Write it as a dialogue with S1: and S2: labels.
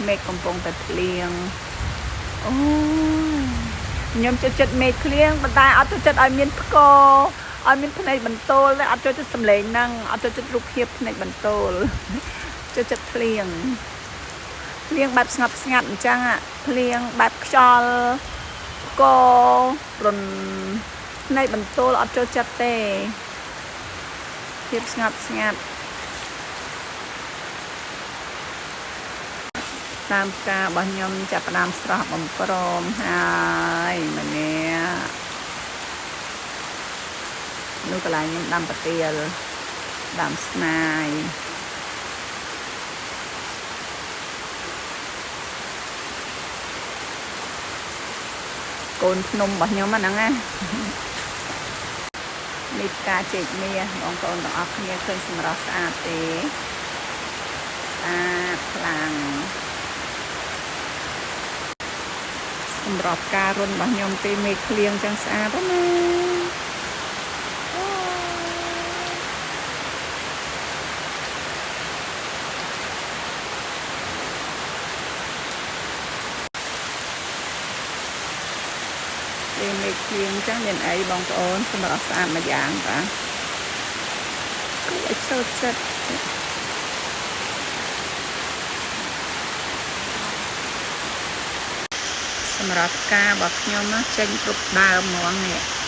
S1: មេឃកំពុងតែភ្លៀងអូខ្ញុំចូលចិត្តមេឃភ្លៀងប៉ុន្តែអត់ចូលចិត្តឲ្យមានផ្គរឲ្យមានភ្នែកបន្ទោលទេអត់ចូលចិត្តសំឡេងហ្នឹងអត់ចូលចិត្តរូបភាពភ្នែកបន្ទោលចូលចិត្តភ្លៀងភ្លៀងបែបស្ងប់ស្ងាត់អញ្ចឹងភ្លៀងបែបខ្យល់ផ្គររនភ្នែកបន្ទោលអត់ចូលចិត្តទេភាពស្ងប់ស្ងាត់តាមផ្ការបស់ខ្ញុំចាប់ផ្ដើមស្រស់បំព្រមហើយម្នាក់នោះកន្លែងខ្ញុំដាំប្រទាលដាំស្នាយកូនភ្នំរបស់ខ្ញុំហ្នឹងណានេះផ្កាចេកមាសបងប្អូនទាំងអស់គ្នាឃើញសម្រស់ស្អាតទេស្អាតខ្លាំងសម្រាប់ការរុនរបស់ខ្ញុំពេលមេឃភ្លៀងចឹងស្អាតណាស់អូពេលមេឃភ្លៀងចឹងមានអីបងប្អូនសម្រាប់ស្អាតមួយយ៉ាងបាទគួរឲ្យចូលចិត្តសម្រាប់ផ្ការបស់ខ្ញុំណាចេញគ្រប់ដើមហ្មងនេះ